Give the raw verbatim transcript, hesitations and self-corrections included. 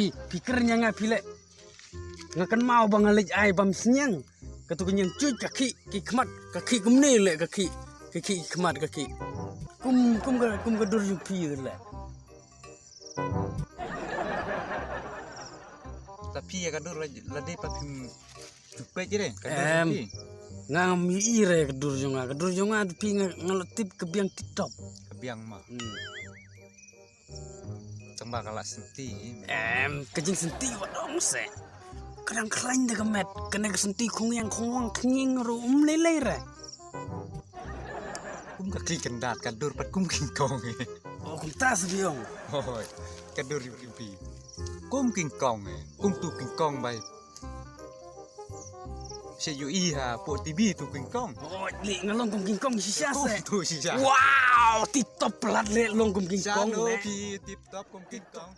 Phi, phi kren ïa nga phi leh. Nga kynmaw ba nga leit ai bam sniang. Katu ka ñiang chuit ka khih ki khmat ka khih kumne leh ka khih. Ka khih ki khmat ka khih. Kum, kum ka, kum ka dur jong phi leh. Ta phi ïa ka dur la, la dei pat phim ju peit re, ka dur jong phi. Nga ngam ïohi re ka dur jong nga, ka dur jong nga phi nga, nga la tip ka biang tip top. Ka biang ma. Hmm. Tang ba ka la senti. Em, ka jingsenti wat ong se. Ka dang khlaiñ da ka met, kane ka senti khong ïang khong wang khñiang ruh um lei lei re. Kum ka khlieh kyndat ka dur pat kum King Kong. O kumta sa biang. Hoi, ka dur yu yu pi. Kum King Kong eh. Kum tu King Kong bai. Shu ïohi ha po T V tu King Kong. Hoi, li nga long kum King Kong shisha se. Tu shisha. Wow, tip top plat le long kum King Kong le. Pi tip top kum King Kong.